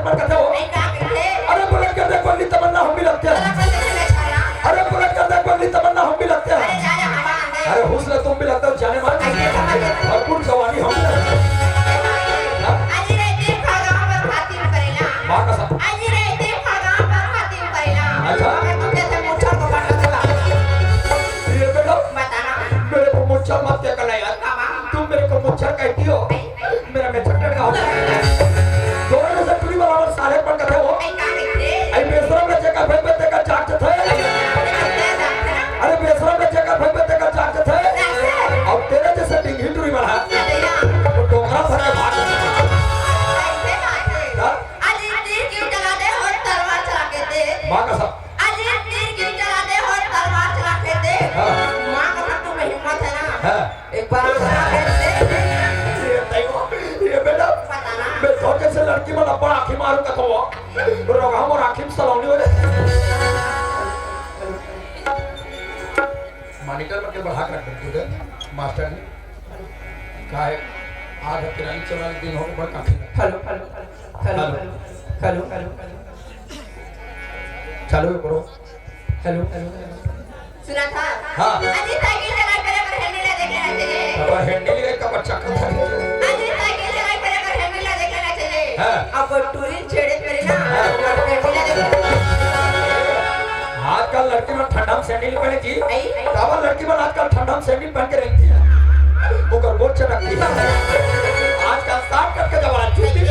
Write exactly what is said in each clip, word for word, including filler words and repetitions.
पर कथे हो। नहीं, का कथे? अरे पलट कर देख, पगली तमन्ना हम भी लगते हैं। अरे पलट कर देख, पगली तमन्ना हम भी लगते हैं। अरे जा, जा, हवा आंदे। अरे हुस्न तुम भी लगते हो, जाने मन। ऐसे समझ ले। भरपूर जवानी हम भी लगते हैं। हाँ? अजी रे, देख, खा गाँव पर खातिर करेला। माँ कसम। अजी रे, देख, खा गाँव पर खातिर करेला। अच्छा। अगर तुम जैसे मुच्छर को काट देगा। ये बेटा, बताना। मेरे को मुच्छर मत कहना यार। बाबा। तुम मेरे को मुच्छर कहती हो। नहीं, नहीं। मेरा मेच्छर टटका हो जाएगा। दोनों से टूरी वाला और साले पर कथे हो। नहीं, का कहते? अरे बेशरम के जेकर भाई पे तेकर चाट थे। अरे बेशरम के जेकर भाई पे तेकर चाट थे। कैसे? और तेरे जैसे डिंगी टूरी वाला। अरे यार। वो डोकरा भर के भाग। ऐसे बात है। हाँ? अजी तीर क्यों चला दे और तलवार चला के दे। माँ कसम। अजी तीर क्यों चला दे और तलवार चला के दे। हाँ। माँ कसम, तू में हिम्मत है ना। हाँ। एक बार और चला के दे। ये तैयो, ये बेटा, पता ना। मैं तो जैसे लड़की मन अब्बड़ आँखी मारू कथो, रोगहा मोर आँखी में सलौनी हो जाए। मॉनिटर मन के बढ़ा के रख दे, मास्टर जी। का है? आज हफ्ते नहीं चला, दिन हो गए, बड़ काफी। Hello, hello, hello, hello, hello, hello. चालू है, करो। Hello, hello, hello. सुना था? हाँ। अजी साइकिल चला करे पर हेलमेट ला देखे ना चले। बाबा, हेलमेट लेके का बच्चा का था? अजी साइकिल चला करे पर हेलमेट ला देखे ना चले। हाँ। अब टूरी छेड़े करे ना। हाँ। अब हेलमेट ला देखे। आजकल लड़की मन ठंडा में सैंडल पहने जी। आई, आई। काबर लड़की मन आजकल ठंडा में सैंडल पहन के रहती है? ओकर गोड़ चटकती है। आजकल साफ करके जमाना जूती,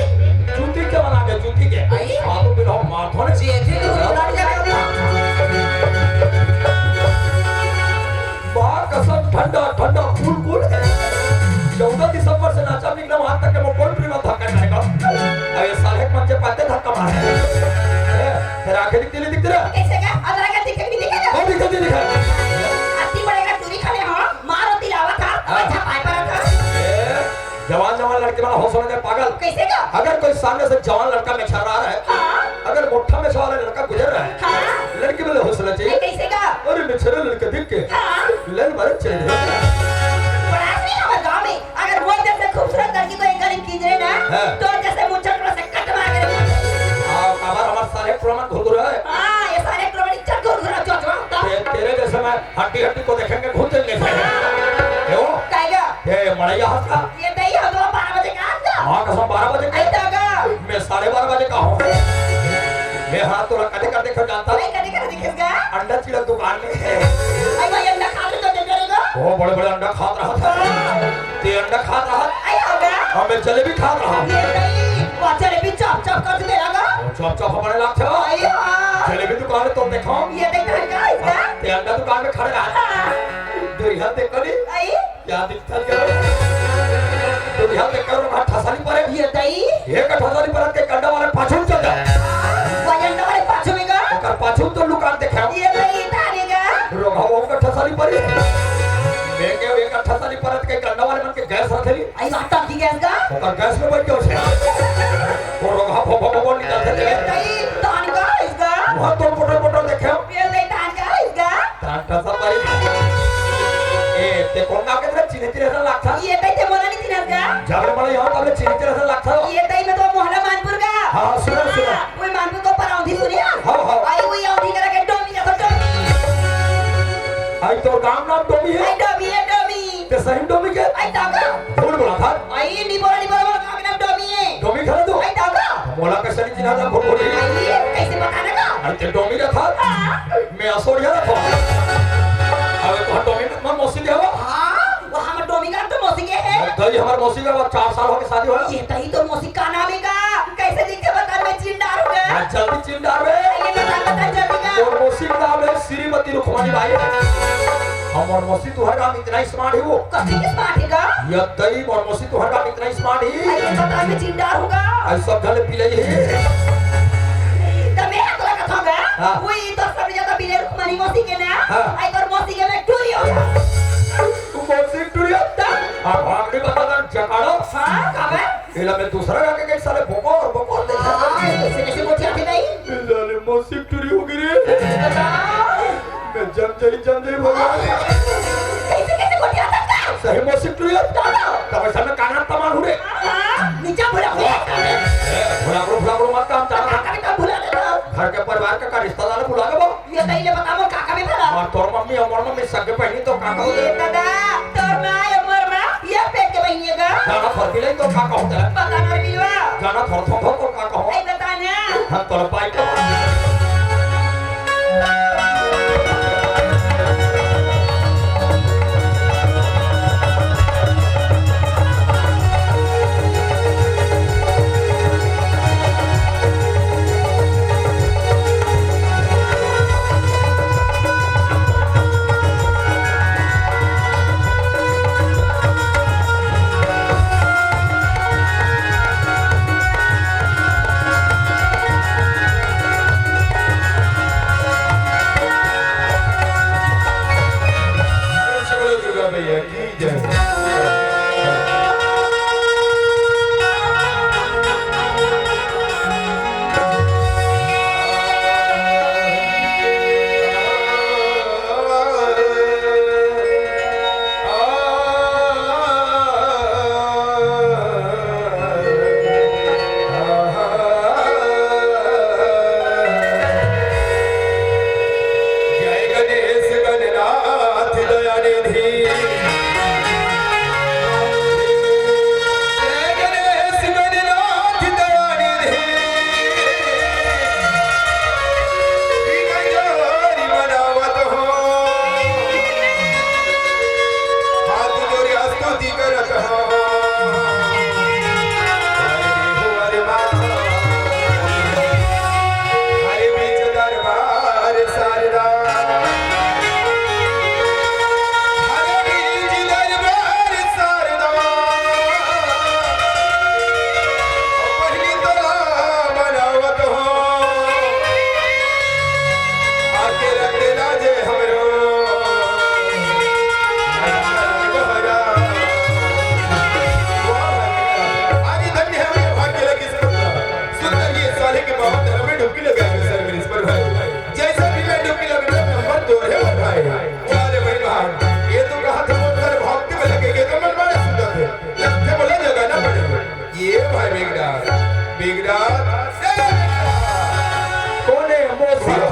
जूती के बना के, जूती के। आई। बाबू बिना मार धोने। जी, जी, जी, लड़ जावे। माँ कसम, ठंडा, ठंडा, कूल, कूल। चौदह दिसंबर से नाचा निकला, वहां तक के वो कोई प्रेम धक्का नहीं का। अरे साले पंजे पाते धक्का मारे। ए, तेरा आंखें दिखती नहीं दिखती रे? कैसे का? अब लगा दिखे भी दिखे ना? कौन दिखती नहीं दिखे? अति बड़े का टूरी खाने हो, मारो तिलावा था, हाँ। अच्छा पाए पर था। ए, जवान जवान लड़की वाला हौसला दे पागल। कैसे का? अगर कोई सामने से जवान लड़का मेछर्रा रहा है, हाँ। अगर मोटा मेछा वाला लड़का गुजर रहा है, हाँ। लड़की वाले हौसला चाहिए। नहीं, कैसे का? अरे मेछर्रा लड़का देख के हाँ। लल मारे चले। बड़ा नहीं हमारे गाँव में, अगर वो जैसे खूबसूरत लड़की को एक गली कीजिए ना, हाँ। तो जैसे मुझे से कट मार के। हाँ, हमारा, हमारा सारे प्रमाण घुरघुरा है। हाँ, ये सारे प्रमाण इच्छा घुरघुरा जो, जो होता। ते-, तेरे जैसे मैं हड्डी हड्डी को देखेंगे, घूम चल नहीं पाएंगे। ए, वो? काहेगा? ए, मड़ैया हंस का? ये दही हो तो बारह बजे का हंस का? हाँ, कसम, बारह बजे का। आई तो का? मैं साढ़े बारह बजे का हूँ। मैं हाँ, तोला कटे कर देखो जानता। नहीं, कटे कर दिखेगा? अंडा चिड़ा दुकान में। आई भाई, अंडा खा ले तो दे देगा? वो बड़े बड़े अंडा खात रहा था। हाँ। ते अंडा खात रहा। आई होगा? और मैं जलेबी खात रहा। ये दही, वो जलेबी चॉप चॉप कर दे देगा? वो चॉप चॉप हमारे लाग था। आई हाँ। जलेबी दुकान में तो देखो। ये देख, धन का इसका? ते अंडा दुकान में खड़े रहा। हाँ। दुरिहा देख करी। आई। क्या दिखता क्या? दुरिहा देख कर वहाँ ठसाली पड़े। ये दही। एक ठसाली पड़े के कंडा वाले पाछू में चल जाए। वही अंडा वाले पाछू में का? ओकर पाछू तो लुका देखे। ये दही थाने का? रोगहा वो का ठसाली पड़े। मैं के एक ठसाली पड़े के कंडा वाले मन के गैस रखेली। आई बात तो की गैस का? ओकर गैस में बैठ के उसे। वो रोगहा भो भो भो भो निकल ये थे। दही थाने का इसका? वहाँ तो पोटो पोटो देखे। ये दही थाने का इसका? टाटा सफारी। ए, ते कोन गाँव के तेरा चिन्हे चिन्हे सा लागथा? ये तई ते मोला नहीं चिन्हस का? जब रे मोला यहाँ तब ले चिन्हे चिन्हे सा लागथा। ये तई मैं तो मोहला मानपुर का। हाँ, हाँ, सुना, सुना। हाँ, वो मानपुर को पर औंधी सुनिया? हाँ, हाँ। आई वो औंधी करा के डोमी का तो डोमी। आई तोर गाँव नाम डोमी है? आई डोमी है, डोमी। ते सही डोमी के? आई ताका। झूठ बोला था। आई नहीं बोला, नहीं बोला, बोला गाँव के नाम डोमी है। डोमी खड़ा तू? आई ताका। मोला कैसे नहीं चिन्हा था, भोट भोट। आई, कैसे पता ना का? आई ते डोमी का था? हाँ। मैं असोड़िया रखो। अबे तो डोमी मत मौसी के हो? हाँ, वो हम डोमी का तो मौसी के है। दही हमार मौसी का, चार साल हो गए शादी हो। ये दही तो मौसी का नाम है का? कैसे दिखते बता, मैं चिंडार हूँ का? मैं जल्दी चिंडार बे। ये बता, बता जल्दी का। और मौसी का नाम है श्रीमती रुक्मणी बाई। हम और मौसी तुम्हारे नाम इतना ही स्मार्ट है वो। कभी के स्मार्ट है का? ये दही और मौसी तुम्हारे नाम इतना ही स्मार्ट है। ये बता, मैं चिंडार हूँ का? आई सब गले पी रही है। तो मैं हाथ लगा था का? हाँ। वो ये तो सब ज्यादा बिले रुक्मणी मौसी के ना। हाँ। आई तोर मौसी के मैं टूरी हो गया। तू मौसी टूरी हो? तो? अब हम भी बता दर जकाड़ो। हाँ, का बे? इला मैं दूसरा गा के कई साले बकोर, बकोर देखा। हाँ, ऐसे कैसे बोलते आते नहीं? इला ले मौसी टूरी हो गई रे। बता। मैं जम जाई, जम जाई भगवान। कैसे, कैसे बोलते आता का? सही मौसी टूरी हो? तो, तो। तब ऐसा मैं काना तमाल हूँ रे। हाँ, नीचा भुला हुआ। ए, भुला करो, भुला करो मत काम। का कहूँ? ए दादा, तोर माँ या मोर माँ, ये पेट के बहिनी हे गा। गाना फरती ले तो का कहूँ तेला? पता ना रे बिलवा। गाना थोर थोर थोर तो का कहूँ? ए बता ना। हम तोर पाई का। बोलो दुर्गा मैया की जय। जय गणेश गणनाथ दयानिधि। जय गणेश गणनाथ दयानिधि। विघ्न हरि मनावत हो। हाथ जोड़ी स्तुति करत हो। हरे हो हरे माता। हरे बीच दरबार शारदा। हरे बीच दरबार शारदा। पहली तोला बनावत हो। आके रख देना जे हमरो। अरे धन्य है भैया भाग्य लगी सुंदर ये साले के बाबा धर्म में डुबकी लगा के सर में इस पर भाई। जैसा भी मैं डुबकी लग रहा नंबर दो है वो भाई। वाह रे भाई वाह। ये तो कहा था वो सर भक्ति में लगे, ये तो मन मारे सुंदर थे। लगते बोला जगह ना पड़े। ये भाई मेघनाथ, मेघनाथ, ए! कौन है? मौसिया।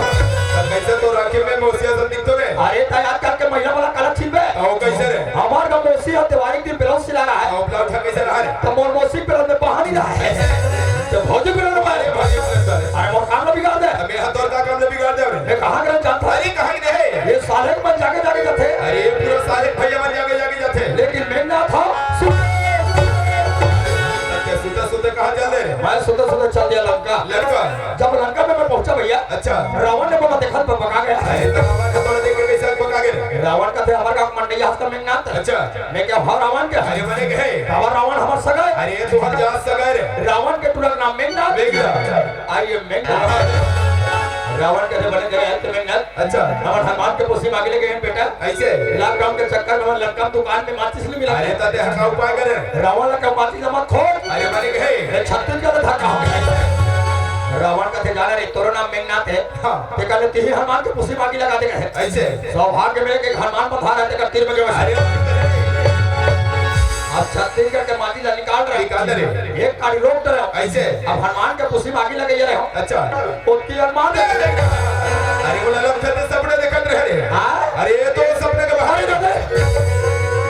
तब कैसे तो राखी में मौसिया से दिखतो रे? अरे, त आजकल के महिला वाला काला छिलबे। आओ, कैसे रे? हमार का मौसी ह, त्योहारी के दिन ब्लाउज सिला रहा है। आओ, ब्लाउज ह, कैसे रहा रे? तो मोर मौसी ब्लाउज में बहा नहीं रहा है। तो भौजी ब्लाउज में अरे, भाई, ब्लाउज में। अरे, मोर काम ना बिगाड़ दे। अबे, हाथ और का काम ना बिगाड़ दे रे? मैं कहाँ गलत जानता? अरे, कहाँ गए? ये साले मन जाके जाके जाते। अरे, ये पूरा साले भैया मन जाके जाके जाते। लेकिन मैं ना था। अच्छा, सुते सुते कहाँ चल दे रे? मैं सुते सुते चल दिया लंका। लंका? जब लंका में मैं पहुंचा भैया, अच्छा। रावण ने बोला, "देखत बा, बका गया।" अरे, तो रावण का तोड़ा देख के कैसे बका गया? रावण का थे हमारे का मंडैया हंसता मेघनाथ। अच्छा। मैं क्या भाव रावण के? अरे, मैंने कहे। बाबा रावण हमार सगा है। अरे, तू हर जात सगा रे। रावण के टूरा का नाम मेघनाथ। मेघनाथ। आइए मेघनाथ। रावण के थे बने गए हैं तो मेघनाथ। अच्छा। हमर हनुमान के पोसी मांगे लगे हैं बेटा। ऐसे? लॉकडाउन के चक्कर में लंका दुकान में माचिस नहीं मिला। अरे, त तेहा का उपाय करे? रावण लंका माचिस जमा खोल। अरे, मालिक है। अरे, छत्तीसगढ़ में धक्का हो गया। रावण का थे जाना रे, तोरो नाम मेघनाथ है। हाँ। ते कहले, "तिही हनुमान के पोसी मांगी लगा देगा है।" ऐसे? सौभाग्य में एक हनुमान पधार रहते का तीर में गए। अरे। अब छत्तीसगढ़ के माचिस निकाल रहे। निकाल रहे। एक गाड़ी रोक दे रहे हो। ऐसे? अब हनुमान के पोसी मांगी लगे ये रहे हो। अच्छा। ओती अरमान। अरे, वो ललम थे तो सपने देखत रहे रे। हाँ? अरे, ये तो सपने के बाहर ही रहते।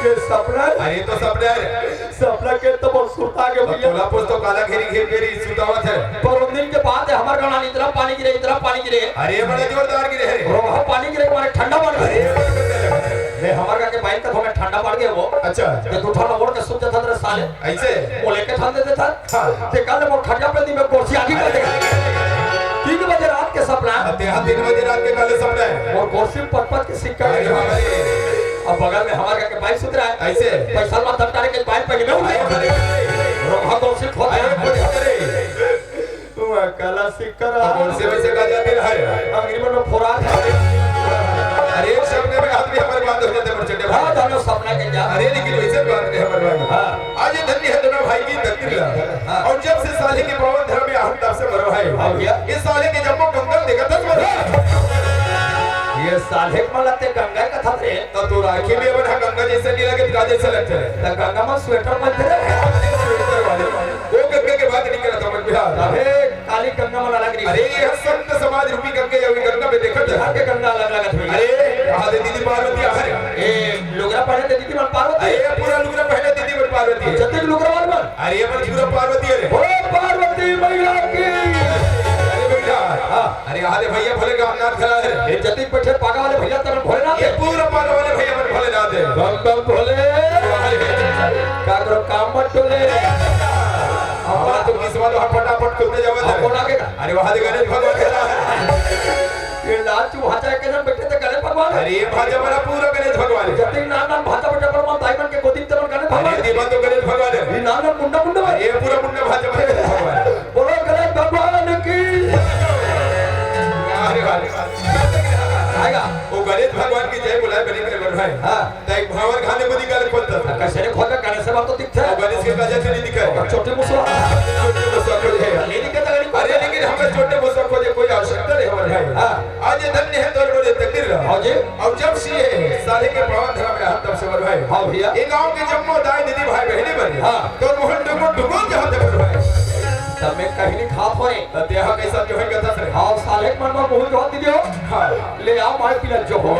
ये सपना? अरे, ये तो सपने है रे। सपना के तो बहुत सुरता के भैया। तोला पोस तो काला घेरी घेर घेरी सुतावत है। पर उन दिन के बात है, हमारे गाँव इतना पानी गिरे, इतना पानी गिरे। अरे, बड़ा जोरदार गिरे है रे। रोहा पानी गिरे, हमारे ठंडा पानी गिरे। अरे, मैं हमारे गाँव के बाइक का तो मैं ठंडा पड़ गया वो। अच्छा। ये तू ठंडा ओढ़ के सुत जाता था साले। ऐसे? वो लेके ठंड देते था। हाँ। ते कल मोर खटिया पे दी मैं कुर्सी आगी कर देगा। तीन बजे रात के सपना। अब तेरा तीन बजे रात के काले सपना है। और कुर्सी पट पट के सिक्का अरे है। बाप रे। अब बगल में हमारे घर के बाइक सुत रहा है। ऐसे? पैसा ला दफ्तर के बाइक पे मैं उठे। अरे बाप रे। रोहा कुर्सी खोद अरे दिया। बाप रे। तू अकेला सिक्का रहा। अब उनसे वैसे कहा जाते रहा है। अंग्रेजी में फोड़ा था। अरे एक सपने में आदमी हमारे बात हो जाते पर चढ़े हाँ, भाई। दोनों सपना के क्या? अरे लेकिन वैसे बात नहीं हमारे भाई। हाँ। आज ये धन्य है दोनों भाई की तकदीर। हाँ। और जब से साले के पावन धर्म में आहन तब से मरो भाई। हाँ भैया। इस साले के जब वो कंगाल देखा था मरो। ये साले को लगते गंगा का था रे। तो तू राखी में बना गंगा जैसे नहीं लगे, का जैसे लगते रहे। तो गंगा में स्वेटर पहनते रहे। स्वेटर वाले। वो गंगा के बात नहीं करा था मन बिहार। अबे काली गंगा मन अलग नहीं। अरे, ये संत समाज रूपी गंगा या गंगा में देखत है। बिहार के गंगा अलग अलग है। अरे, कहा दे दीदी पार्वती, अरे। ए, अरे, ये मन पूरा पार्वती हे रे। बोलो पार्वती मैया की। अरे बेटा। हाँ। अरे, आले भैया भोले का नाथ खड़ा है। ये जतिक बैठे पागा वाले भैया, तब भोलेनाथ ये है। पूरा पागा वाले भैया मन भोलेनाथ है। बम बम भोले। का करो, काम मत टोले। हमारा तो किस्मत ह फटाफट खुलते जावत है। बोला के ना। अरे, वहाँ दे गणेश भगवान खड़ा है। ये लाल चू भांचा एक जन बैठे थे गणेश भगवान। अरे, ये भांचा हमारा पूरा गणेश भगवान है। जतिक नान नान भांचा बैठे पर मन ताई मन के गोदी में तेरे गणेश भगवान। अरे, दीवा तो गणेश भगवान है। ये नान नान मुंडा मुंडा भाई। अरे, ये पूरा मुंडा भांचा हमारा गणेश भगवान है। बोलो गणेश भगवान की। अरे, अरे, अरे। आएगा। वो गणेश भगवान की जय बुलाए बने के भाई। हाँ। त एक भावर खाने को निकाले खोलता था। कैसे रे खोल के गणेश से बात तो दिखता है। गणेश के गजब से नहीं दिखा है। छोटे मुसवा। छोटे मुसवा खोल है। ये नहीं कहता गणेश। अरे लेकिन हमें छोटे मुसवा खोजे कोई आवश्यकता नहीं हमारे भाई। हाँ। आज ये धन्य है तोर बोले तकदीर रहा। हाँ जी। और जब से ये साले के पावन धर्म में हाथ तब से हमारे भाई। हाँ भैया। ये गांव के जम्मो दाई दीदी भाई बहनी बने। हाँ। तो मोहन डुगो डुगो जहाँ तक भाई। तब मैं कहीं नहीं खा पाए। तो देहा कैसा जो है कथा से। हाँ, साले के मन में बहुत जवाब दे दियो। हाँ। ले आ, माय पीला जो हो।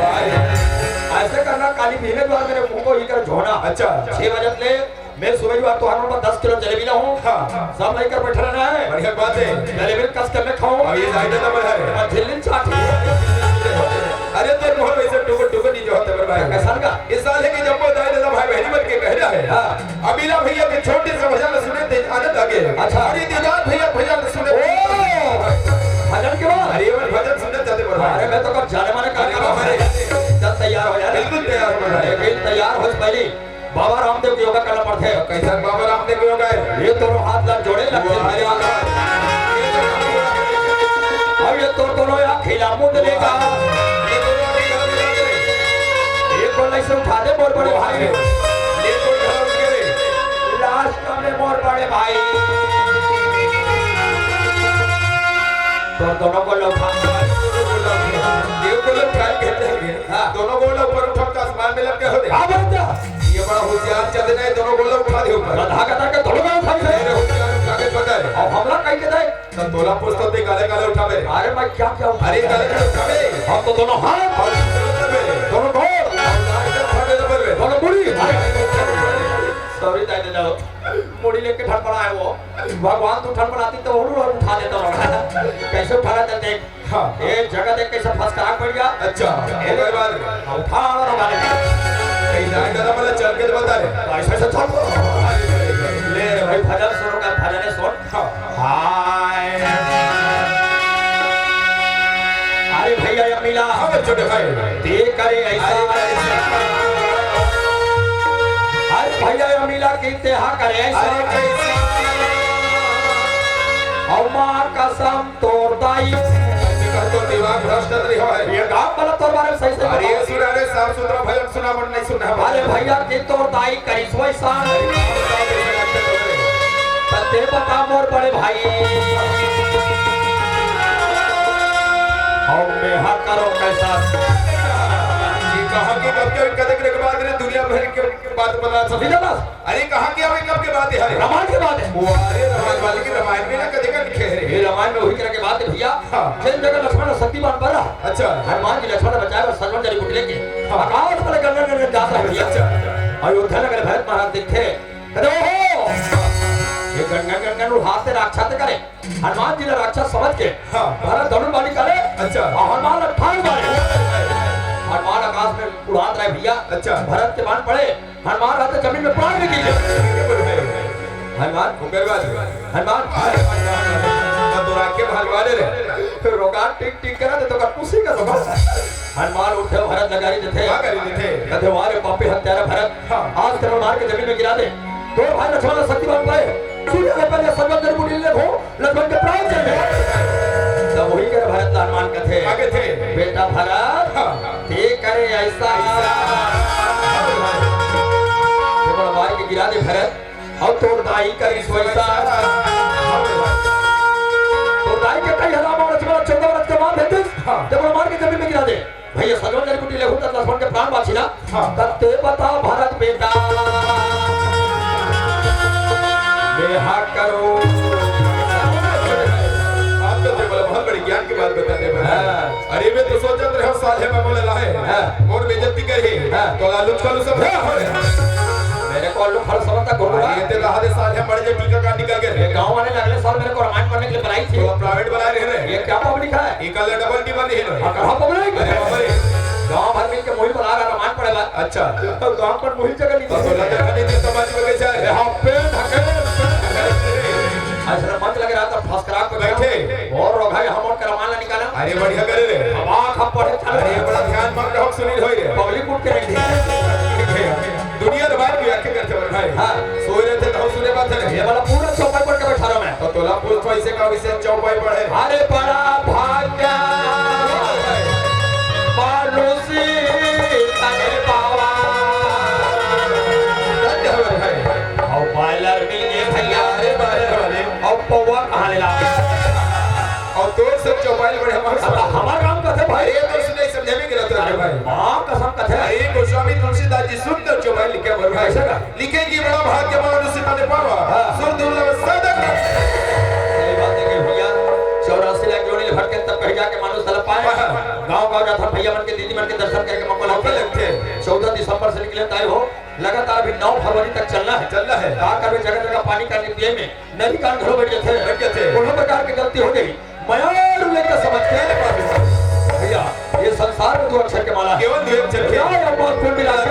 ऐसे करना, काली भीने द्वार मेरे मुंह को ही कर झोना। अच्छा। छह बजे ले, मैं सुबह द्वार तुहार पर दस किलो जलेबी लाऊं। हाँ। सब लेकर बैठे रहना है। बढ़िया बात है। जलेबी कस के मैं खाऊं। अब ये जाए तो बना है। और झिल्ली चाट। अरे तो मोहन वैसे टुकड़ टुकड़ नहीं जो होते मेरे भाई। कैसा लगा? इस साल है कि जब वो दाई दादा भाई बहनी बन के कह रहा है। हाँ। अमीरा भैया के छोटे से भजन सुने थे, आनंद आ गया। अच्छा। अरे दीदार भैया भजन सुने। ओ! भजन के बाद? अरे, ये भजन सुनने जाते बड़ भाई। अरे, मैं तो कब जाने माने का अरे, काम बाप रे। है। चल, तैयार हो यार। बिल्कुल तैयार हो बड़ भाई। लेकिन तैयार हो पहले बाबा रामदेव के योगा करना पड़ता है। कैसा बाबा रामदेव के योगा है? ये दोनों हाथ ला जोड़े, लक्ष्मी वाह, भाई। वाह। अब ये तो दोनों यहाँ खिला मुंह लेगा। ये दोनों अभी गलत लग रहे। एक बार ऐसे उठा दे, बहुत बड़े भाई। ये कोई गलत लग रहे। लास्ट में मोर बड़े भाई। तो दोनों को लौटा। ये को लोग क्या कहते हैं? हाँ। दोनों को ऊपर उठा के आसमान में लटके होते। हाँ, बोलता। ये बड़ा होशियार चंद ने दोनों को उठा दे ऊपर। गधा गधा के दोनों को उठा दे। मेरे होशियार उठा के पता है। और हमला कहीं के दे। तो तोला पूछ तो ते काले काले उठा मेरे। अरे मैं क्या क्या उठा अरे काले काले उठा मेरे। हम तो दोनों हाथ। और दोनों गोड़। और लाल का उठा मेरे ऊपर में। दोनों मुड़ी। सॉरी, दाई दे जाओ। मुड़ी लेके ठनपड़ा है वो। भगवान तू ठनपड़ाती तो उड़ उड़ उठा देता रहो। कैसे उठा रहा था देख। हाँ। ये जगह देख कैसे फंस के आग बढ़ गया। अच्छा, ये एक बार। हाँ, उठा और हमारे। कहीं जाए दादा बोला चल के तो बता रहे। तो ऐसे ऐसे चल। ले भाई भजन सुनो का भजन है सुन। हाँ। हाय। अरे भैया ये मिला। हाँ, छोटे भाई। दे करे ऐसा। अरे कैसा? अरे भैया ये मिला के इंतहा करे ऐसा। अरे कैसा? और माँ कसम तोर दाई। आजकल तो दिमाग भ्रष्ट नहीं हो है। ये गाँव वाला तोर बारे में सही सही अरे बताओ। सुना रे, साफ सुथरा भजन सुना, मन नहीं सुना है। अरे भैया, के तोर दाई करिस वैसा। अरे बाप रे, बाप रे, बाप रे। त ते बता मोर बड़े भाई। और मैं हा करो कैसा। ये कहाँ के कब के कदक के बाद रे दुनिया भर के बात बता सब। अरे, कहाँ के अभी कब के बात है? रामायण के बात है। वो अरे, रामायण वाले की रामायण में ना कदे का लिखे है रे। ये रामायण में वही तरह के बात है भैया। हाँ। जिन जगह लक्ष्मण शक्तिमान पर रहा। अच्छा। हनुमान जी लक्ष्मण बचाए और सजवन जड़ी बुटले के। हाँ। आकाश वाले गंगन गंगन जात रहे भैया। अच्छा। अयोध्या नगर भरत महाराज दिखे। कहते, "ओहो! ये गंगन गंगन उठाते राक्षस करे।" हनुमान जी ने राक्षस समझ के हाँ। भरत धनुर्बाण निकाले। अच्छा। और हनुमान अठान मारे। हनुमान आकाश में उड़ात रहे भैया। अच्छा। भरत के बाण पड़े। हनुमान रहते जमीन में प्राण निकल गए। हनुमान। ओकर बाद? हनुमान। अरे, हनुमान, हनुमान, हनुमान, तो राखे हनुमान रे। फिर रोगा टिक टिक करा दे तो कटपुसी का रोगा। हनुमान उठे, भरत लगारी देथे। का करी देथे? कहते, "वाह रे पापी हत्यारा भरत, हाँ। आज तेरे मार के जमीन में गिरा दे। तो भाई लक्ष्मण शक्तिमान पाए। सूर्य के पहले सजवन जड़ी बुटले हो।" लक्ष्मण के प्राण चल गए। तब वही कर भरत ला हनुमान कथे। का कथे? बेटा भरत, हाँ। ते करे ऐसा। ऐसा। ते बड़ा मार के गिरा दे भरत, और तोर दाई करिस वैसा। तोर दाई के कई हला मार, लक्ष्मण चौदह वर्ष के बाद भेज दे। हाँ। ते बड़ा मार के जमीन में गिरा दे। भैया, सजवन जड़ी बूटी लेहू त लक्ष्मण के प्राण बाँची ना। हाँ। तब ते बता भरत बेटा। बेहा करो। आप तो ते बोला, बहुत बड़ी ज्ञान की बात बताते हैं। हाँ। अरे, मैं तो सोचत रहे साले में बोले लाए। हाँ। और बेइज्जती करे। हाँ। तो लालू चालू सब। हाँ। मेरे और लोग हर समय तक घूम रहा है। ये तो कहा दे साल है, बड़े जे टीका का निकल गए। ये गांव वाले ने अगले साल मेरे को रामायण पढ़ने के लिए बुलाई थी। तो प्राइवेट बुला रहे हैं। ये क्या पब्लिक है? ये कल डबल टीका नहीं है। हाँ, कहाँ पब्लिक? अरे बाबा रे। गांव भर मिल के मोहित बुला रहा रामायण पढ़े ला। अच्छा। तो गांव पर मोहित जगह नहीं तो थी। लगा नहीं थी, समाज में कैसे आए? ये हाँ, पेट हके, पेट हके। ऐसा मंच लग रहा था, फर्स्ट क्लास पे बैठे। और रोगा यहाँ मोड़ के रामायण निकाला। अरे बढ़िया करे रे। अब आँख हम पढ़े चल अरे रहे। बड़ा ध्यान मांग रहा हूँ, सुनील भाई रे। पब्लिक उठ के नहीं थी। दुनिया तो बात भी आके करते बड़े भाई। हाँ। सोए रहे थे तो हम सुने बात है। ये वाला पूरा चौपाई पढ़ के बैठा रहा मैं। तो तोला पूछ पैसे का विषय चौपाई पढ़े। अरे बड़ा भाग्य मानुषी तन पावा। धन्य हो बड़े भाई। और बॉयलर मिल गए भैया। अरे बॉयलर वाले। और पौवा कहाँ ले ला? और तोर सब चौपाई बड़े हमारे अब हमार काम कथे भाई। अरे तो सुने समझे में गिरा तो अरे भाई। माँ कसम कथे। अरे गोस्वामी तुलसीदास जी सुंदर चौपाई लिखे बड़े भाई। ऐसा का? लिखे कि बड़ा भाग्य मानुष तन पावा। हाँ। सुर दुर्लभ साधन। सही बात है कि भैया, चौरासी लाख जोड़ी भटके तब कहीं जाके मानुष तन पाए। हाँ। गाँव गाँव जाथन भैया मन के, दीदी मन के दर्शन करके मौका मौका लगथे। लगथे। चौदह दिसंबर से निकले ताय हो, लगातार अभी नौ फरवरी तक चलना है। चलना है। का करबे, जगह जगह पानी का पिए में नदी कान घलो बैठ जाथे। बैठ जाथे। कोनो प्रकार के गलती हो गई, मयारू लेकर समझ के। भैया, ये संसार में दो अक्षर के माला है। केवल दो अक्षर के। राय और माँ कुल मिला के।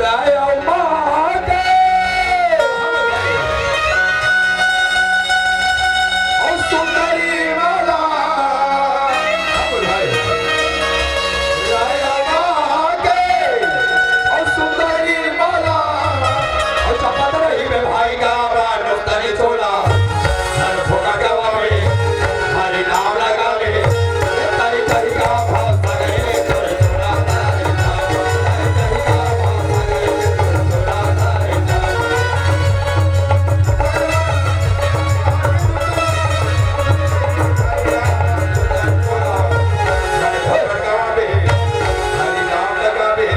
राय और माँ के। और सुंदरी माला। राय और माँ के। और सुंदरी माला। और चपत रही में भाई का बार मुस्तानी चोला। हर ठोका गवा में हरि नाम लगा ले। तारी तारी का भाव सगरे तोरे तोरा तारी का भाव सगरे तोरा तारी का। हरि नाम लगा ले।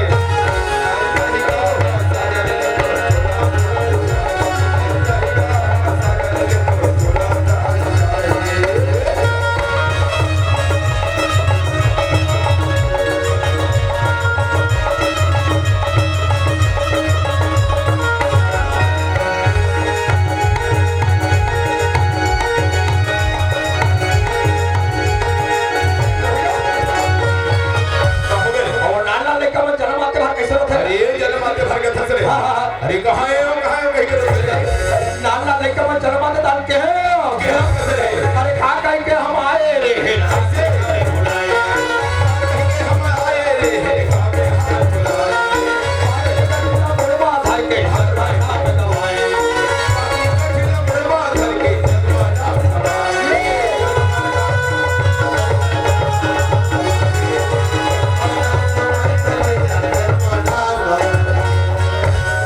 अउ नान नान लइका मन जनम आते भार कइसे होथे? अरे, जनम आते भार कइसे रे? हाँ, हाँ, हाँ। अरे, कहाँ हे हो, कहाँ हे हो, कहीं के तो चले जाते। नान नान लइका मन जनम आते तान के हे हो। क्या कइसे रे? अरे, खा खाई के हम आए रे। हम आए रे। बुढ़वा था के।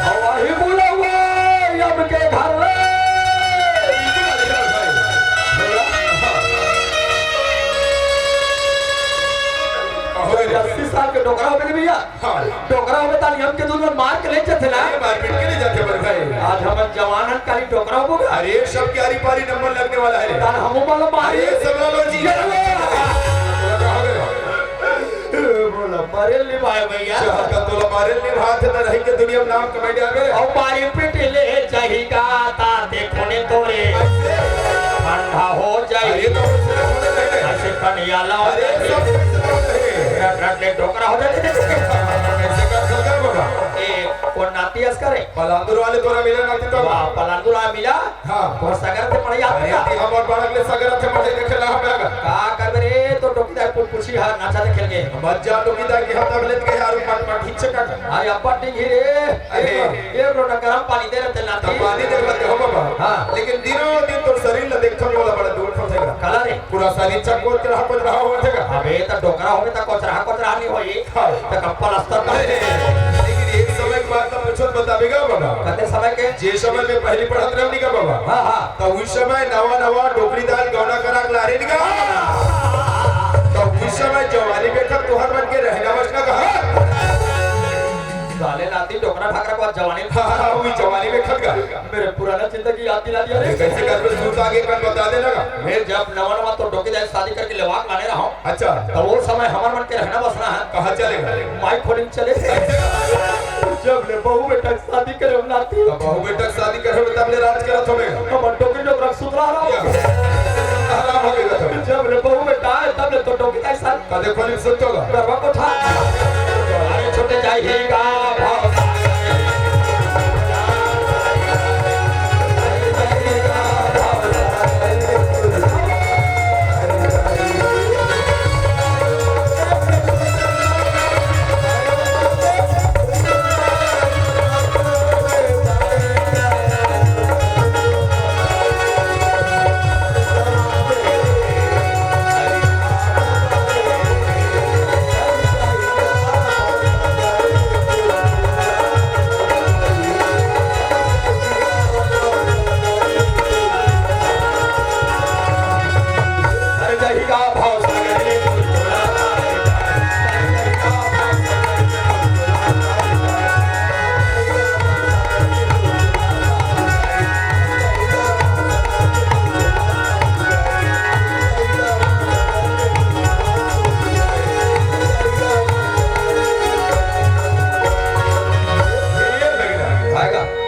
अउ वही बुलवा यम के घर ले। अस्सी साल के डोकरा हो गए भैया। हाँ। डोकरा होवे त नियम के दूध में मार के ले जाथे ना। अरे, मारपीट के ले जाथे बड़े भाई। आज हमन जवान हन, काली डोकरा होबो। अरे, सब के आरी पारी नंबर लगने वाला है। तान हमू वाला मारी। अरे, सब लो जी। ये लो। बोला, मारे ले भाई भैया। चाह का तोला मारे ले भाई, तो नहीं के दुनिया में नाम कमाई जावे। और मारी पीट ले चाही का ता देखो ने तोरे। ठंडा हो जाए। अरे, तो उससे होने दे। ऐसे कनियाला हो अरे, जाए। सब होने दे। रट रट ले डोकरा हो जाए। कैसे कर सकता है बाबा? ए, कोन नाती अस करे? पलांदुर वाले तोरा मिला नाती तो। वाह, पलांदुर आ मिला? हाँ। तोर सगर थे पढ़े याद अरे, का? ती हमर बड़ा के सगर थे पढ़े देखे ला हम लगा। का करबे रे, तो टोकी दाई पुल पुछी हा, नाचा देखे लगे। मत जा टोकी दाई के हम तब लेत गए यार, मत, मत ठीक से कर। अरे, अब्बा डिंगी रे। अरे। ये रो ना गरम पानी दे रहे थे नाती। तब पानी दे रहे थे, हो बाबा। हाँ। लेकिन दिनों दिन तो शरीर ला देखो, बोला बड़ा दूर फंसेगा। कला रे। पूरा शरीर चक्कर के रहा, कुछ रहा हो जाएगा। अबे, तो डोकरा होबे, तो कुछ रहा, कुछ रहा नहीं होई। हाँ। त कब पलस्तर करे? अरे, लेकिन एक समय के बात का पूछत बताबे गा बाबा। कते समय के? जे समय में पहली पढ़त रहनी का बाबा। हाँ, हाँ। त उस समय नवा नवा डोकरी दाल गौना करा के लारे निका। त उस समय जवानी में खत तोहर मन के रहना बसना कहा। साले नाती डोकरा ठाकरा को आज जवानी। हाँ, हाँ, हाँ, वही जवानी में खत गा। मेरे पुराना जिंदगी याद दिला दिया रे। अरे कैसे कर, तू तो आगे कल बता देना का। मैं जब नवा नवा तो डोकी दाई शादी करके लेवाक लाने रहा हूँ। अच्छा। तो वो समय हमार मन के रहना बसना है। कहाँ चलेगा? माई खोलिंग चले। जब बहू बेटा के शादी करे हो नाती। तब बहू बेटा के शादी करे हो, तब ले राज करत हो मैं। हमर डोकरी डोकरा सुतरा रहो। आराम हो गया था। जब ले बहू बेटा आए, तब ले तो डोकरी का साथ। कदे खोली सुत होगा। गरबा को ठा। अरे छोटे जाई ही गा भाव।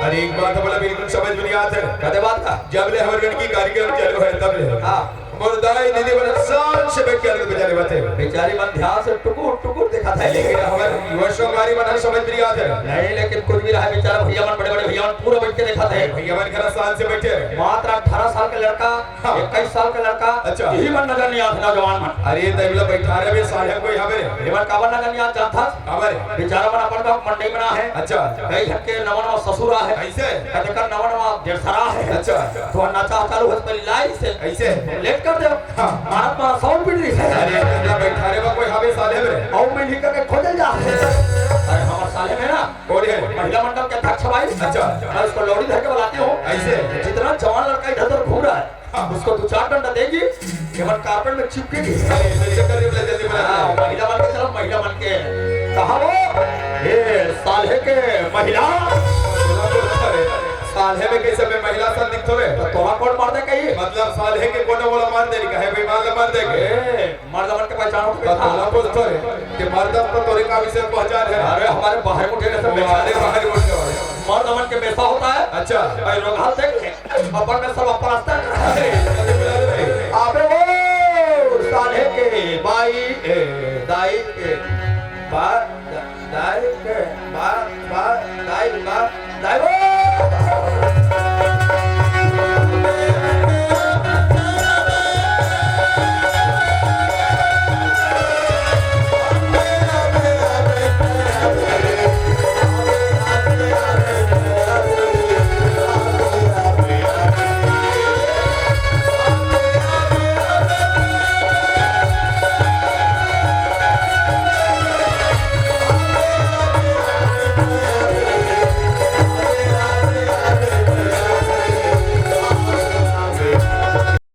अरे एक बात बोला, बिल्कुल समझ में नहीं आते। कदे बात का? जब ले हमर गण की कार्यक्रम चालू है, तब ले। हाँ। मोर दाई दीदी मन शान से बैठ के अलग बजाने बाते। बेचारी मन ध्यान से टुकुर टुकुर देखा था। लेकिन हमर युवा संगवारी मन समझ में नहीं आते। नहीं, लेकिन कुछ भी रहा, बेचारा भैया मन, बड़े बड़े भैया मन पूरा बैठ के देखा था। भैया मन खरा शान से बैठे। मात्र अठारह साल का लड़का, हाँ। इक्कीस साल का लड़का, अच्छा। यही मन नजर नहीं आता, नौजवान मन। अरे, तब ला बैठा रहे बे, साले कोई हवे। ये मन काबर नजर नहीं आता था? काबर? बेचारा मन अपन का मंडई बना है। अच्छा। कई झन के नवा नवा ससुर आहे। कैसे? कतेक नवा नवा डेढ़सरा है। अच्छा। तो नचा चालू है, पहले लाई से। कैसे? लेट कर दे। हाँ। मारत मारत साउंड पीट रही है। अरे, इतना बैठा रहे बा, कोई हवे साले में। और मैं लिख के खोजल जा। अरे, हमारे साले में ना, कौन है? महिला मंडल के अध्यक्ष भाई। अच्छा। मैं उसको लौड़ी धर के बुलाती हूँ। ऐसे? जितना जवान लड़का इधर उधर घूम रहा है, हाँ। उसको दो चार डंडा देगी, ये मन कारपेट में चिपकेगी। अरे, जल्दी कर, जल्दी बना। हाँ, महिला मन के चलो, महिला मन के। कहा वो? ये साले के महिला। अरे, साले में कैसे मैं महिला सन दिखतो रे? तो तोला कौन मार दे कही? मतलब साले के कोनो बोला मार दे, कहे भाई मार ले मार दे। ए, मर्द मन के पहचान होती तो है। तोला पूछतो रे, कि मर्द तो तोरे का विषय पहचान है। अरे, हमारे बाहर मुठे में से हमारे बाहर मुठे वाले। मर्द मन के बेसा होता है। अच्छा। भाई, रोगाल देख ले। अपन में सब अपन रास्ता। अबे वो साले के बाई, ए, दाई, ए, बा-,